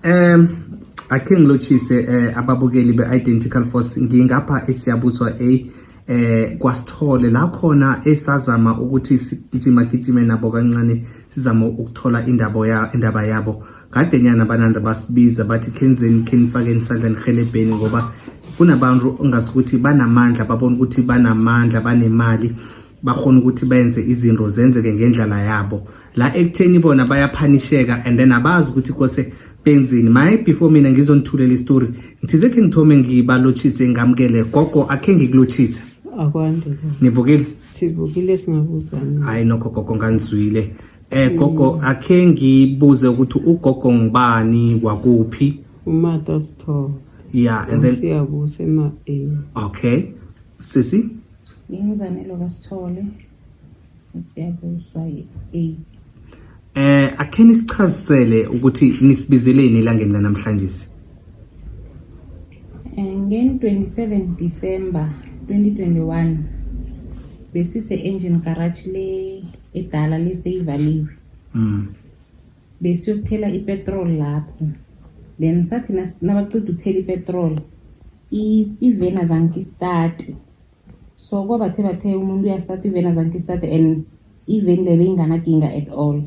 Akhe ngilotshise ababukeli be-Identical Force. Ngingapha eSiyabuswa A, kwaSithole, la khona esazama ukuthi sigijima gijime nabo kancane, sizama ukuthola indaba ya indaba yabo. Kade nyana bananda basibiza, bathi khenzeni, khenifakeni isandla, nihelebheni, ngoba kunabantu ongasukuthi banamandla, babona ukuthi banamandla, banemali, bakhona ukuthi benze izinto zenzeke ngendlela yabo, la ekutheni bona bayaphanisheka and then abazi ukuthi kose benzini. Maye, before mina ngizonithulela isitori, ngithize khe ngithome ngibalotshise, ngamukele gogo. Akhe ngikulotshise. Akwande. Nivukile? Sivukile, singabuzani. Hayi nokho gogo, nganizwile. Gogo, akhe ngibuze ukuthi ugogo ngubani, wakuphi? Umata Sithole. Yeah, and then? Siyabusa ema-A. Okay, sisi? Nginguzanelo kaSithole, Siyabuswa A. Akhe nisichazisele ukuthi nisibizeleni elangeni lanamhlanje. Ngen-27 December 2021 besise Engen Garage le edala leseyivaliwe. Besiyokuthela ipetrol lapho. Then sathi nabaceda ukuthela ipetrol, iveni azange istart. So kwabathe bathe umuntu uyastart iveni, azange istart, and iveni le beyinganakinga at all.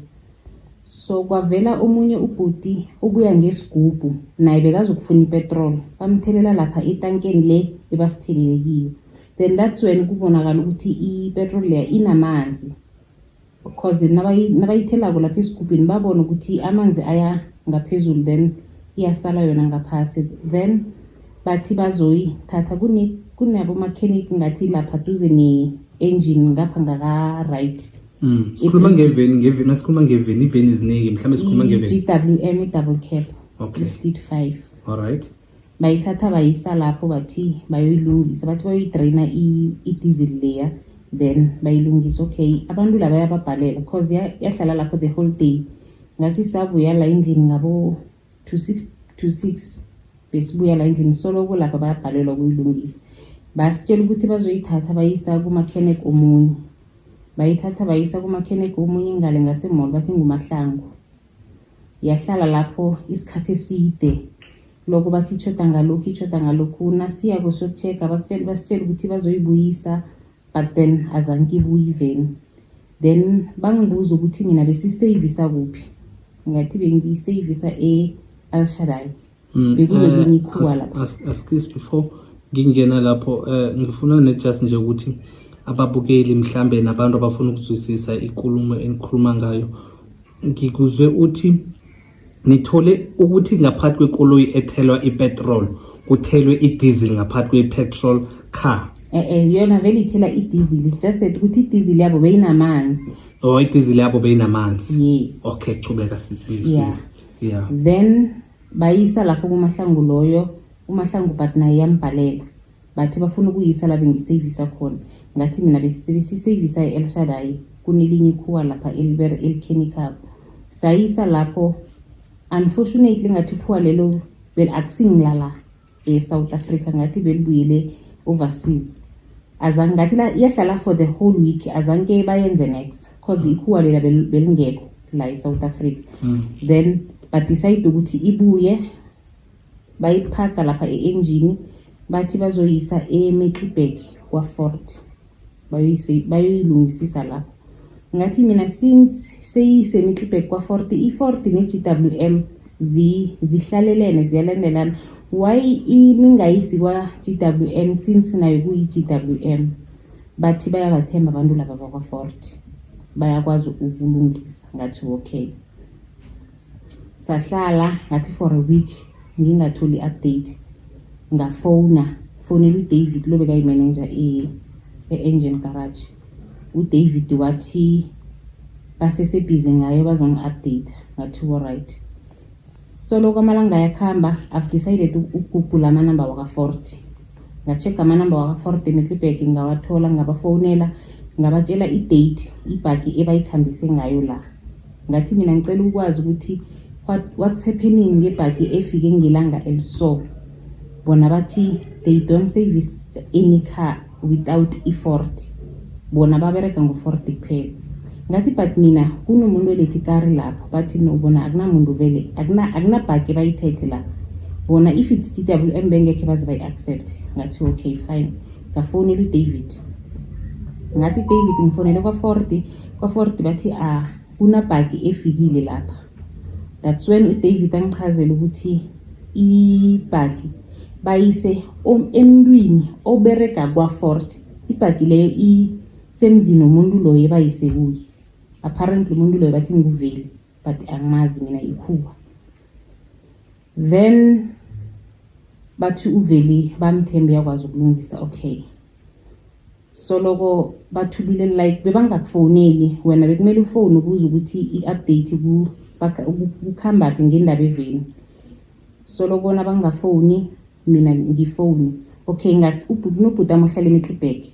So kwavela omunye ubhuti obuya ngesigubhu, naye bekazokufuna ipetrol, bamthelela lapha etankeni le ebasithelele kiyo. Then that's when kubonakala ukuthi ipetrol leya inamanzi, because nabayithelako lapha esigubhini babona ukuthi amanzi aya ngaphezulu, then iyasala yona ngaphasi. Then bathi bazoyithatha, kunabo-mechanic ngathi lapha duze ne-engine ngapha ngaka-right. Sikhuluma ngeveni, ngeveni, masikhuluma ngeveni, iveni iziningi, mhlawumbe sikhuluma ngeveni. I-GWM, i-double cab. I-Street 5. All right. Bayithatha bayisa lapho, bathi bayoyilungisa, bathi bayoyidraina i-diesel leya, then bayilungisa. Okay, abantu laba yababhalela cause yahlala lapho the whole day. Ngathi sabuya la endlini ngabo to 6, to 6 besibuya la endlini, soloko lapha bayabhalelwa ukuyilungisa. Basitshela ukuthi bazoyithatha bayisa kuma-mechanic omunye. Bayithatha bayisa kuma-mechanic omunye ngale ngase-mall, bathi nguMahlangu. Yahlala lapho isikhathi eside, loko bathi itjhoda ngalokhu, itjhoda ngalokhu. Nasiyako siyoku-check-a, basitshela ukuthi bazoyibuyisa, but then azange ibuye iveni. Then bangibuza ukuthi mina besiseyivisa kuphi, ngathi bengiyiseyivisa e-El Shaddai. Bekunelinye ikhuwa lapha. Askis, before ngingena lapho, ngifuna ne just nje ukuthi ababukeli mhlambe nabantu abafuna ukuzwisisa ikulumo enikhuluma ngayo, ngikuzwe uthi nithole ukuthi ngaphakathi kwekoloyi ethelwa ipetrol kuthelwe i-diesel ngaphakathi kwe-petrol car. Yona vele ithela i-diesel, it's just that ukuthi i-diesel yabo beyinamanzi. Oh, i-diesel yabo beyinamanzi. Yes. Okay, chubeka sisi. Yeah. Yeah. Then bayisa lapho kuMahlangu loyo, uMahlangu, but naye yambhalela. Bathi bafuna ukuyisa la bengiseyivisa khona, ngathi mina besiseyivisa e-El Shaddai, kunelinye ikhuwa lapha elikhenikako. Sayisa lapho. Unfortunately ngathi ikhuwa lelo akusingilala e-South Africa, ngathi belibuyele overseas. Azange, ngathi la iyahlala for the whole week, azange bayenze next, cause ikhuwa lela belingekho la e-South Africa. Then badecide ukuthi ibuye, bayiphaka lapha e-engine, bathi bazoyisa eMiddelburg kwaFord, bayoyilungisisa lapho. Ngathi mina since seyise-Middelburg kwaFord, i-Ford ne-GWM zihlalelene, ziyalandelana, why ningayisi kwa-GWM since nayo kuyi-GWM? Bathi bayabathemba abantu laba bakwa-Ford, bayakwazi ukulungisa. Ngathi okay. Sahlala ngathi for a week ngingatholi i-update. Ngafowuna, fonela uDavid lo bekayi-manager e-Engen Garage. UDavid wathi basesebhizi ngayo, bazongi-update. Ngathi alright. Solo kwamalanga ayakuhamba, I've decided ukugugula amanamba waka-Ford. Nga-check amanamba waka-Ford eMiddelburg, ngawathola, ngabafowunela, ngabatshela i-date ibhaki ebayikhambise ngayo la. Ngathi mina ngicela ukwazi ukuthi what's happening ngebhaki efike ngelanga eliso. Bona bathi they don't service any car without i-Ford, bona babereka ngo-Ford kuphela. Ngathi, but mina kunomuntu olethi ikari lapho. Bathi no, bona akunamuntu vele, akunabhaki bayithethe la bona. If it's GWM, bengekhe baze bayi-accept. Ngathi okay, fine. Ngafonela uDavid, ngathi, "David, ngifonele kwa-Ford, kwa-Ford bathi ah, kunabhaki efikile lapha." That's when uDavid angichazela ukuthi ibhaki bayise emntwini oberega kwa-Ford. Ibhaki leyo isemzini womuntu loyo ebayise kuye. Apparently umuntu loyo bathi nguveli, but angimazi mina, ikhuwa. Then bathi uveli bamthembe, uyakwazi ukulungisa. Okay, soloko bathulile, like bebangakufoneli wena, bekumele ufone ubuze ukuthi i-update kukhambaphi ngendaba eveni. Soloko nabangafoni, mina ngifoni. Okay, kunobhuti wami ohlala eMiddelburg,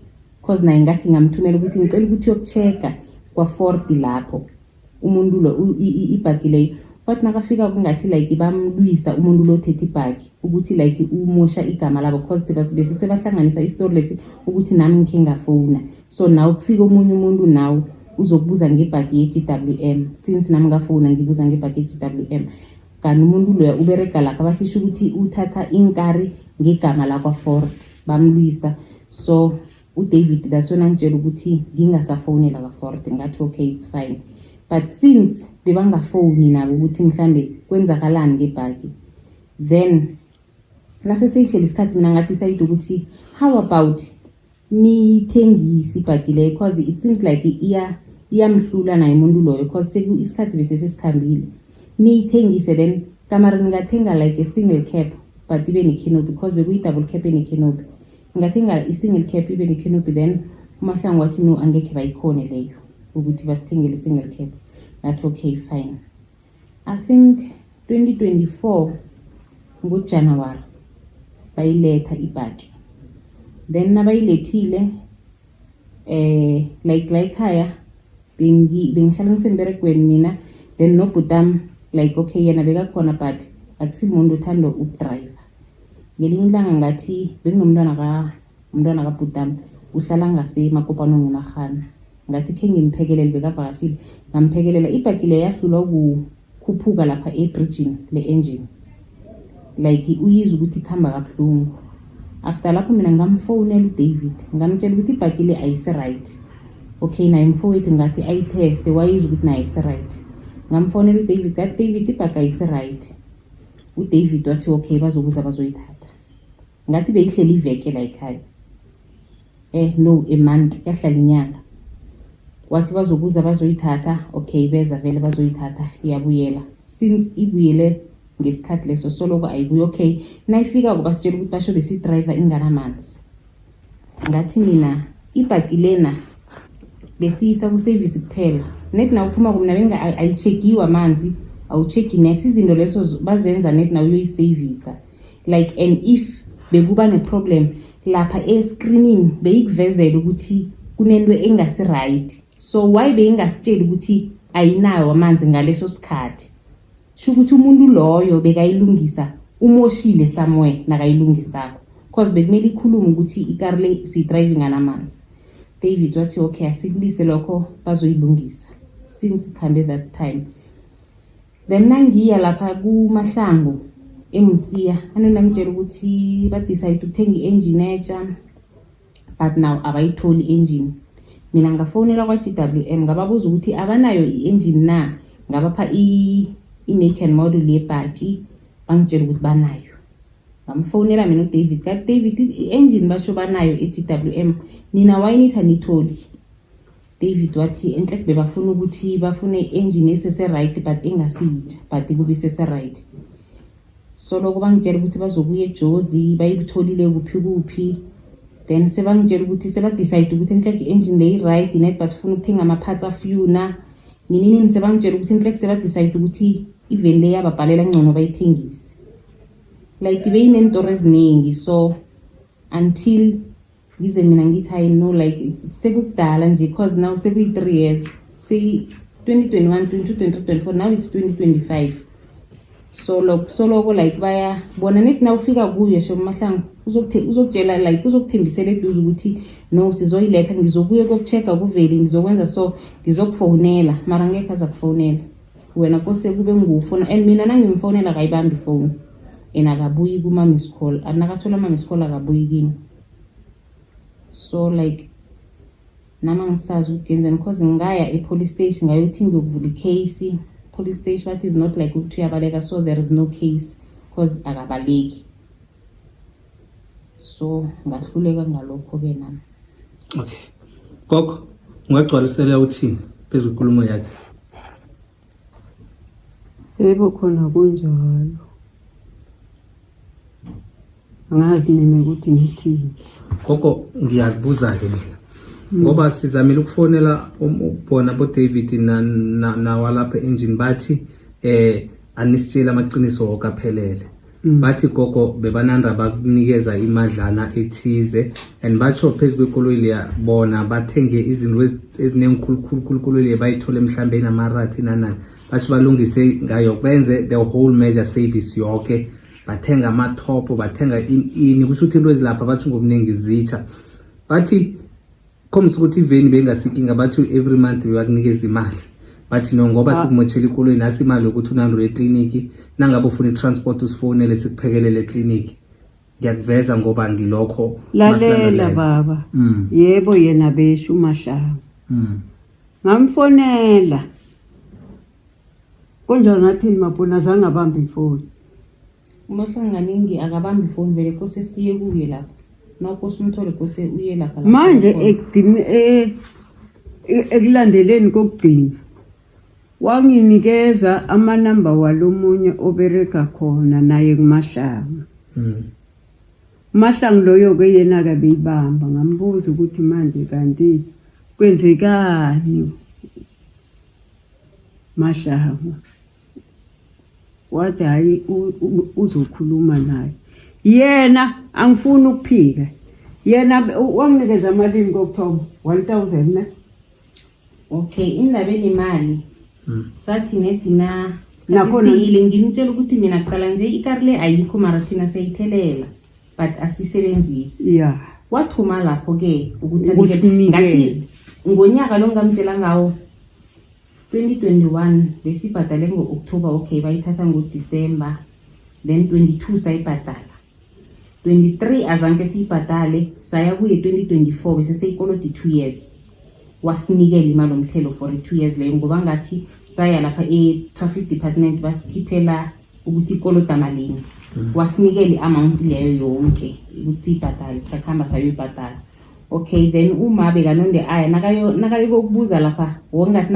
cause naye ngathi ngamthumela ukuthi ngicela ukuthi uyoku-check-a kwa-Ford lapho umuntu lo ibhaki leyo. Wathi nakafika kungathi like bamlwisa umuntu lo othethe ibhaki, ukuthi like umosha igama labo, cause bese sebahlanganisa isitori lesi ukuthi nami ngikhe ngafona. So nawe kufika omunye umuntu nawe uzokubuza ngebhaki ye-GWM, since nami ngafona ngibuza ngebhaki ye-GWM, kanti umuntu loya uberega lapha. Bathi isho ukuthi uthatha inkari ngegama lakwa-Ford, bamlwisa. So uDavid, that's when angitshela ukuthi ngingasafonela ka-Ford. Ngathi okay, it's fine. But since bebangafoni nabo ukuthi mhlambe kwenzakalani ngebhaki, then nase seyihleli isikhathi, mina nga-decide ukuthi how about niyithengise ibhaki leyo, cause it seems like iyamhlula naye umuntu loyo, cause isikhathi bese sesikhambile. Niyithengise, then kamara ningathenga like a single cab but ibe ne-canopy, because bekuyi-double cab ene-canopy. Ngingathenga i-single cab ibe ne-canopy. Then uMahlangu wathi no, angekhe bayikhone leyo ukuthi basithengele i-single cab. Ngathi okay, fine. I think 2024 ngoJanuwari bayiletha ibhaki. Then nabayilethile, like la ekhaya bengihlala ngisemberegweni mina, then nobhutami, like okay, yena bekakhona, but akusimuntu othanda ukudrayiva. Ngelinye ilanga ngathi bekunomntwana ka umntwana kabhutami uhlala ngasemakopanong eMarhana, ngathi khe ngimphekelele, bekavakashile, ngamphekelela. Ibhaki le yahlulwa ukukhuphuka lapha ebridgini le-engine, like uyizwe ukuthi ikuhamba kabuhlungu. After lapho mina ngamfonela uDavid, ngamtshela ukuthi ibhaki le ayisi-right. Okay, naye mfowethu ngathi ayitheste, wayizwa ukuthi naye ayisi-right. Ngamfonela uDavid, ngathi, "David, ibhaki ayisi-right." UDavid wathi okay, bazokuza bazoyithatha. Ngathi beyihleli iveke la ekhaya, no, a month, yahlala inyanga. Wathi bazokuza bazoyithatha. Okay, beza vele bazoyithatha, iyabuyela. Since ibuyele ngesikhathi leso, soloko ayibuye. Okay, nayifikako basitshela ukuthi basho besiyidrayiva inganamanzi. Ngathi mina ibhaki lena besiyisa ku-service kuphela, net na uphuma kumina benga ayi-check-iwe amanzi, awu-check-i next izinto leso bazenza net na uyoyisevisa. Like, and if bekuba ne-problem lapha e-screenini, beyikuvezela ukuthi kunento engasi-right. So why beyingasitsheli ukuthi ayinawo amanzi ngaleso sikhathi? Sho ukuthi umuntu loyo bekayilungisa umoshile somewhere nakayilungisako, cause bekumele ikhulume ukuthi ikari le siyidrayive nganamanzi. David wathi okay, asikulise lokho, bazoyilungisa. Since khambe that time, then nangiya lapha kuMahlangu eMtsiya, anonangitshela ukuthi ba-decide ukuthenga i-engine etsha, but now abayitholi i-engine. Mina ngafonela kwa-GWM, ngababuza ukuthi abanayo i-engine na, ngabapha i-make and model yebhaki, bangitshela ukuthi banayo. Ngamfonela mina uDavid, kathi, "David, i-engine basho banayo e-GWM, nina why nithi anitholi?" David wathi enhle bebafuna ukuthi bafune i-engine esese-right but engasiyitsha, but kube isese-right. Soloko bangitshela ukuthi bazobuya eJozi, bayikutholile kuphi kuphi. Then sebangitshela ukuthi seba-decide ukuthi enhle i-engine le i-right net, basifuna ukuthenga ama-parts afuna nini nini. Sebangitshela ukuthi enhle seba-decide ukuthi iveni le yababhalela, ngcono bayithengise. Like beyineentori eziningi, so until ngize mina ngithi hayi no, like sekukudala nje, cause now sekuyi-3 years, seyi 2021, 22, 23, 24, now it's 2025. So soloko like baya bona nethi nawufika kuye shomahlangu uzokutshela like uzokuthembisela eduze ukuthi no, sizoyiletha, ngizobuye kokucheck-a kuveli, ngizokwenza so, ngizokufonela, mara ngekhe aza kufonela wena, kose kube nguwufona. And mina nangimfonela akayibambi ifoni and akabuyi kuma-miss call, nakathola ama-miss call akabuyi kimi. So like nami angisazi ukuthi ngenzeni, cause ngaya e-police station ngayothi ngiyokuvula i-case. Police station bathi is not like ukuthi uyabaleka, so there is no case cause akabaleki. So ngahluleka ngalokho-ke nami. Okay, gogo, ungagcwalisela uthini phezu kwenkulumo yakhe? Yebo, khona kunjalo. Angazi mina ukuthi ngithini. Gogo, ngiyakubuza-ke mina, ngoba sizamile ukufonela bona boDavid nawalapha engine, bathi anisitsheli amaqiniso woke aphelele. Bathi gogo bebananda bakunikeza imadlana ethize and batsho phezu kwekoloyi leya bona bathenge izinto ezinengikhulukhulu, koloyi leya bayithole mhlambe inamarathi nanani, batsho balungise ngayo, benze the whole major service yoke, bathenga amathopho, bathenga ini, kusho ukuthi into ezilapha batsho ngobuningi zitsha. Bathi khombisa ukuthi iveni bengasikinga, bathi every month bebakunikeza imali, bathi no, ngoba sikumotshela ikoloyi, nasi imali yokuthi unando ekliniki, nangabe ufuna i-transport usifonele sikuphekelele ekliniki. Ngiyakuveza ngoba ngilokho Lalela masilandelela. baba. Yebo, yena besho uMahlangu. Ngamfonela. Kunjalo ngathini Mabhuna, azange abambe ifoni. Umahlangu kaningi akabambi ifoni vele, kose siye kuye lapho, nawukose umthole kose uye lapha lapho Manje akhona. Ekugcine ekulandeleni kokugcina wanginikeza amanamba walomunye obereka khona naye kuMahlangu. UMahlangu loyo-ke yena-ke beyibamba, ngambuza ukuthi manje kanti kwenzekani Mahlangu, wathi hhayi, uzokhuluma naye yena. Angifuni ukuphika, yena wanginikeza malini kokuthoma? 1000 ne? Okay, indaba enemali sathi nedina Nakhona- siyile, ngimtshela ukuthi mina qala nje ikari le ayikho, mara thina siyayithelela but asisebenzisi. Wathoma lapho-ke ukuthi Ukusinikela. Ngathi ngonyaka lo ngamtshela ngawo 2021 besibhadale ngo-October, okay, bayithatha ngoDisemba, then 22 sayibhadala, 23 azange siyibhadale, saya kuye 2024 bese seyikolodi 2 years. Wasinikela imali omthelo for i-2 years leyo, ngoba ngathi saya lapha e-traffic department basikhiphela ukuthi ikoloda malini, wasinikela i-amount leyo yonke ukuthi siyibhadale, sakuhamba sayoyibhadala. Okay, then uma bekanonde aya nakayokubuza lapha, wongathi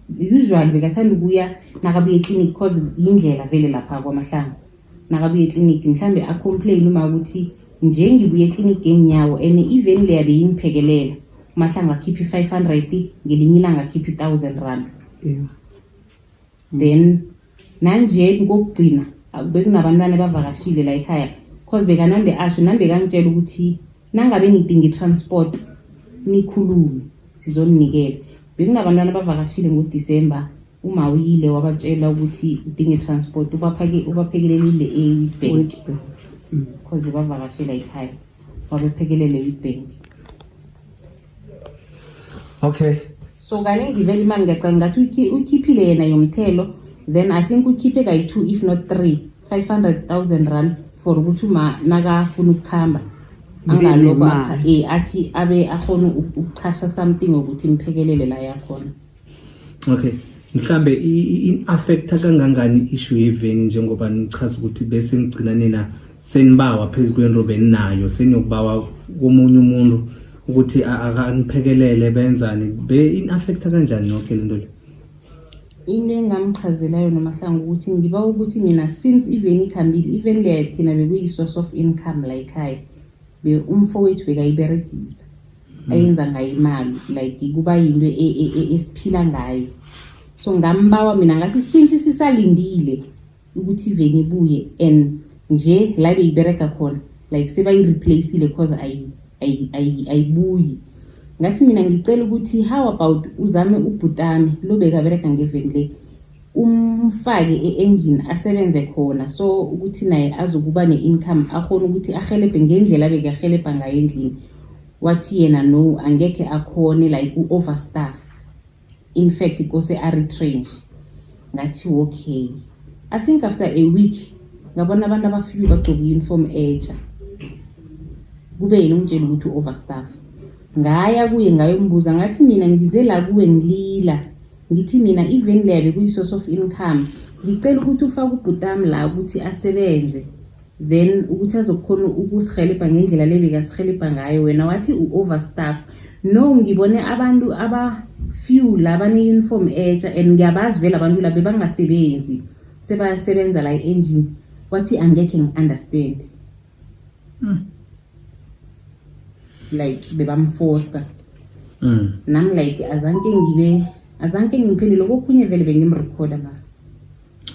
usually bekathanda ukuya nakabuya eklinikhi, cause yindlela vele lapha kwaMahlangu. Nakabuya eklinikhi mhlambe acomplain uma ukuthi nje ngibuye eklinikhi ngenyawo and even leya beyingiphekelela, uMahlangu akhiphe i-500, ngelinye ilanga akhiphe i-1000 rand. Then nanje kokugcina bekunabantwana abavakashile la ekhaya, cause bekanambe asho nami, bekangitshela ukuthi nangabe nidinga i-transport nikhulume sizoninikela. Bekunabantwana abavakashile ngoDisemba, uma uyile wabatshela ukuthi udinga i-transport, ubaphekelelile e-Witbank. Cause bavakashela ekhaya, wabaphekelele e-Witbank. So kaningi vele imali ngiyacanga ngathi ukhiphile yena yomthelo, then I think ukhiphe kayi-two if not three 500,000 rand for ukuthi uma nakafuna ukukhamba angaloko nemali. Athi abe akhona ukuchasha something ukuthi imphekelele la yakhona. Okay, mhlambe i-affecta kangangani issue yeveni, njengoba nichaza ukuthi bese nigcina nina senibawa phezu kwento beninayo, seniyokubawa komunye umuntu ukuthi akaniphekelele, benzani, be in-affecta kanjani yonke lento le? Into engamchazelayo noMahlangu ukuthi ngiba ukuthi mina since iveni ikhambile, iveni leya thina bekuyi-source of income la ekhaya, umfowethu bekayiberegisa ayenza ngayo imali, like kuba yinto esiphila ngayo. So ngambawa mina ngathi since sisalindile ukuthi iveni ibuye and nje la beyiberega khona like sebayi-replaceile cause ayibuyi, ngathi mina ngicela ukuthi how about uzame ubhutami lo bekaberega ngeveni le. Umfake e-engine asebenze khona, so ukuthi naye azokuba ne-income, akhona ukuthi ahelebhe ngendlela abekahelebha ngayo endlini. Wathi yena no, angekhe akhone, like u-overstaff, in fact kose a-retrench. Ngathi okay. I think after a week ngabona abantu abafike bagcoke i-uniform etsha, kube yena ungitshela ukuthi u-overstaff. Ngaya kuye ngayombuza, ngathi mina ngize la kuwe ngilila, ngithi mina even leya bekuyi-source of income, ngicela ukuthi ufake ubhutami la ukuthi asebenze, then ukuthi azokukhona ukusihelebha ngendlela le bekasihelebha ngayo. Wena wathi u-overstaff. No, ngibone abantu aba-few la bane-uniform etsha and ngiyabazi vele abantu la bebangasebenzi, sebayasebenza la i-engine. Wathi angekhe ngi-understand. Like bebamfosta. Nami like azange ngibe, azange ngimphendule kokhunye, vele bengimrekhoda mara.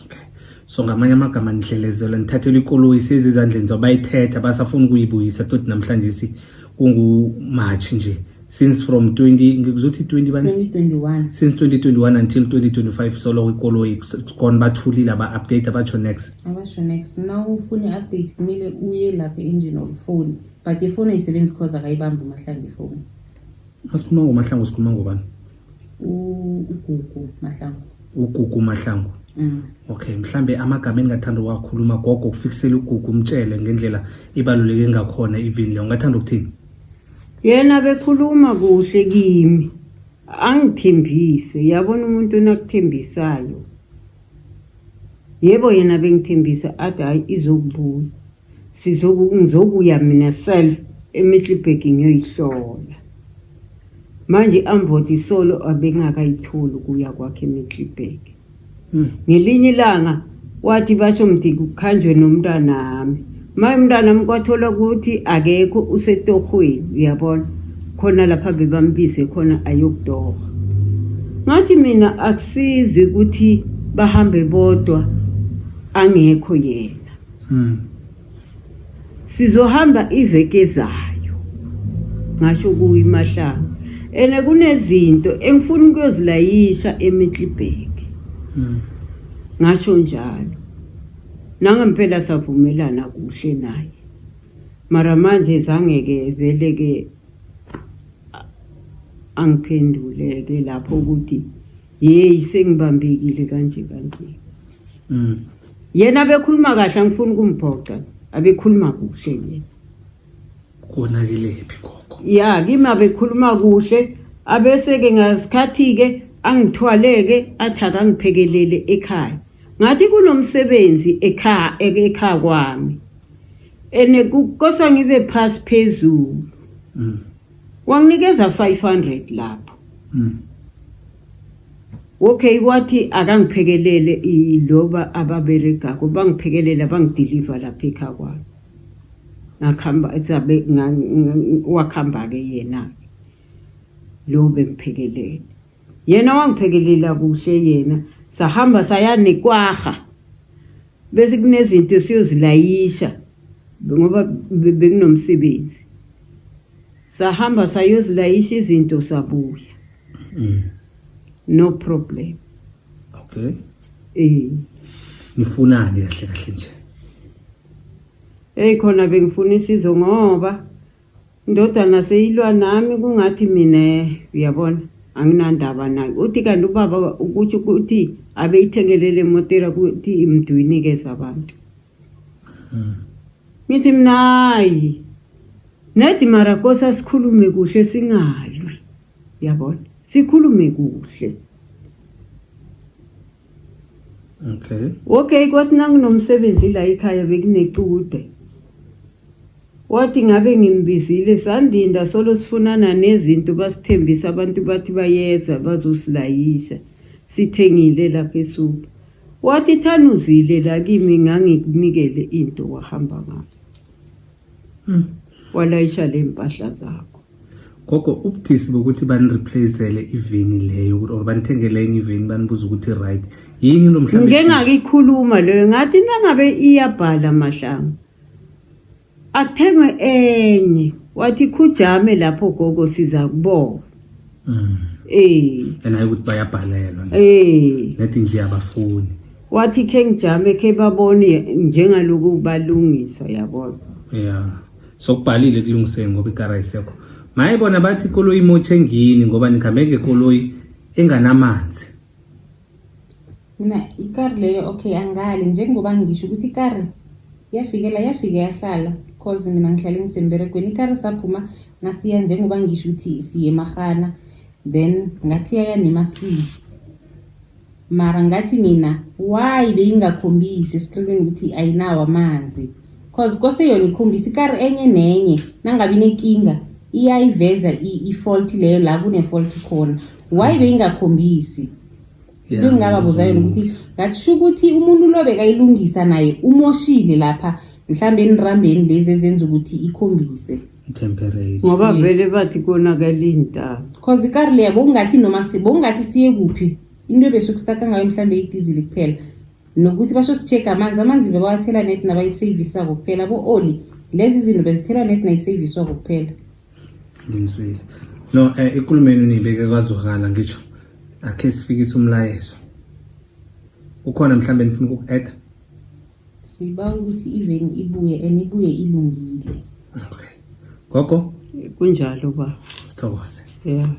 Okay, so ngamanye amagama nihlelezelwa, nithathelwa ikoloyi, sezezandleni zabo, bayithetha, basafuna ukuyibuyisa toti. Namhlanje si kungu-March nje, since from 20, ngikuzothi 20 bani? 2021. Since 2021 until 2025 solo ikoloyi gone, bathulile, aba-update, abatsho next. Abasho next. Na ufuna i-update kumele uye lapha e-engine or phone, but ifoni ayisebenzi cause akayibambi uMahlangu ifoni. Masikhuluma ngoMahlangu, sikhuluma ngobani? UGugu Mahlangu. UGugu Mahlangu. Okay, mhlambe amagama engingathanda ukuwakhuluma, gogo, kufikisela uGugu, umtshele ngendlela ibaluleke ngakhona ivini leyo, ungathanda ukuthini? Yena bekhuluma kuhle kimi, angithembise. Yabona umuntu nakuthembisayo, yebo, yena bengithembisa, athi hayi, izokubuya, ngizokuya mina self eMiddelburg ngiyoyihlola. Manje amvoti solo abengakayitholi ukuya kwakhe eMiddelburg. Ngelinye ilanga wathi basho mthi kukhanjwe nomntanami, maye umntanami kwathola ukuthi akekho, usetohweni, uyabona, khona lapha bebambize khona ayokutoha. Ngathi mina akusizi ukuthi bahambe bodwa angekho yena. Sizohamba iveke ezayo, ngasho kuyiMahlangu, ene kunezinto engifuna ukuyozilayisha eMiddelburg. Ngasho njalo, nangempela savumelana kuhle naye, mara manje zange-ke vele-ke angiphendule-ke lapho ukuthi yeyi, sengibambekile kanje kanje. Yena bekhuluma kahle, angifuni ukumphoca, abekhuluma kuhle yena. Konakelephi, gogo? Ya, kimi abekhuluma kuhle, abese-ke ngasikhathi-ke angithwaleke, athi akangiphekelele ekhaya. Ngathi kunomsebenzi ekhaya, ekhaya kwami, ene kosa ngibe phasi phezulu. Wanginikeza 500 lapho. Okay, kwathi akangiphekelele iloba ababeregako, bangiphekelela, bangideliver lapha ekhaya kwami. Ngakhamba sabe wakhamba-ke yena lo bengiphekelele. Yena wangiphekelela kuhle yena, sahamba saya nekwarha, bese kunezinto siyozilayisha ngoba bekunomsebenzi. Sahamba sayozilayisha izinto, sabuya. No problem. Okay. Eh. Nifunani kahle kahle nje? Hey, khona bengifuna isizo ngoba indodana seyilwa nami, kungathi mina, uyabona, anginandaba nayo. Uthi kanti ubaba ukuthi abeyithengelele emotera ukuthi imntu inikeze abantu. Ngithi mina hayi nedi, mara kosa sikhulume kuhle, singalwi, uyabona, sikhulume kuhle. Okay. Okay, kwathi nanginomsebenzi la ekhaya bekunecude, wathi ngabe ngimbizile, sandinda solo sifunana nezinto, basithembisa abantu, bathi bayeza bazosilayisha, sithengile lapha eSuper. Wathi thanuzile la kimi, ngangikunikele into wahamba ngayo. Walayisha le mpahla zakho. Gogo, ubudisi bokuthi banireplacele iveni leyo or banithengele enye iveni, banibuza ukuthi right yini lo mhlawumbe? Ngike ngakikhuluma leyo, ngathi nangabe iyabhala Mahlangu, akuthengwe enye. Wathi khujame lapho gogo, siza kubona. Eh. And hayi ukuthi bayabhalelwa. Eh. Nethi nje abafuni. Wathi khe ngijame khe babone njengaloku balungisa yabona. Yeah. Sokubhalile kulungiseni ngoba ikara isekho. Maye bona bathi ikoloyi imotshe ngini ngoba nikhambe ngekoloyi enganamanzi. Mina ikari leyo okay angali njengoba ngisho ukuthi ikari yafikela yafike yahlala cause mina ngihlale ngisemberegweni ikari saphuma nasiya njengoba ngisho ukuthi siye emarhana then ngathi yaya nemasini mara ngathi mina why beyingakhombisi eskrinini ukuthi ayinawo amanzi cause kose yona ikhombisa ikari enye nenye nangabe inenkinga iyayiveza i-fault leyo la kune-fault khona why beyingakhombisi Yeah, bengingababuza yona ukuthi ngathi sho ukuthi umuntu lo bekayilungisa naye umoshile lapha mhlawumbe enirambeni lezi ezenza ukuthi ikhombise Temperature. Ngoba Yes. vele bathi konakala intaba. Cause ikari leya bokungathi noma bokungathi siye kuphi into ebesokusitaka ngayo mhlawumbe idizili kuphela nokuthi basho si-check amanzi amanzi bebawathela net nabayisevisako kuphela bo-oli lezi zinto bezithelwa net nayiseviswako kuphela. Ngizwile. No, ikulumeni nibeke kwazwakala ngitsho. Akhe sifikise umlayezo. Ukhona mhlambe nifuna ukuku-add? Siba ukuthi iveni ibuye and ibuye ilungile. Okay. Gogo, Kunjalo ba. sithokoze. Yeah.